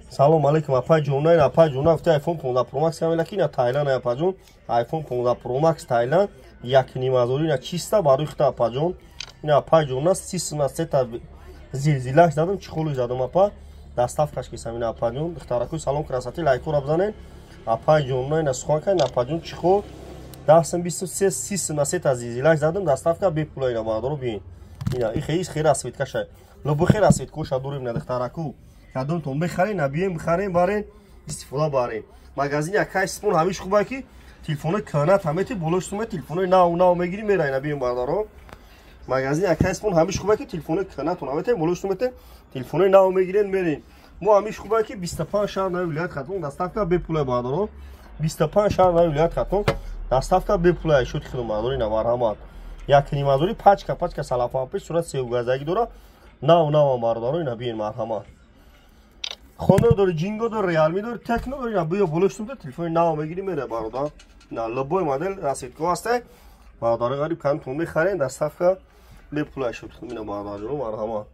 Салом алейкум, апай ҷон. Ин апай ҷон гуфта, iPhone 15 Pro Max камела ки ина Тайланд, апай ҷон. iPhone 15 Pro Max Тайланд 1,5 ҳазор, ина чиста барои хита, апай ҷон. Ина апай ҷон аст, 30 сум сета зилзилаш задам, чехол и задам, апа. Доставка ш кисам, ина апай ҷон. Духтаракои салон красоты, лайкора бизанед. Апай ҷон, ина сухан кан, апай ҷон, чехол 10 сум, 23, 30 сум сета зилзилаш задам, доставка бепула, ина бародаро, биин. Ина и хеис хера расцветка ша. Лобо хера расцветка ша дорем, ина духтараку. Кадомтон бихарен, набием, бихарен, барен, истифода барен. Магазини акай Спон ҳамиш хуба ки телефонои кӯҳна тамети болош суме телефонои нав нав мегири мерай, набием, бародаро. Магазини акай Спон ҳамиш хуба ки телефонои кӯҳнатон аметем болош сумете телефонои нав мегирен, мерен. Мо ҳамиш хуба ки 25 шаҳр нави вилоят Хатлон доставка бепула, бародаро. 25 шаҳр нави вилоят Хатлон доставка бепула шуд хидм, бародаро, ина марҳамат. 1,5 ҳазори пачка, пачка салафанпеш сурат севгазагӣ дора, нав навам, бародаро, ина биен, марҳамат. Хонор дори, Ҷинго дори, Реалми дори, Техно дори, ина биё, болош сумта телефони нав мегири мере, бародар. На любой модель расцветка ҳастай, бародари ғариб, кадомтон мехарен, доставка бепула шуд. Ина бародарҷоно, марҳамат.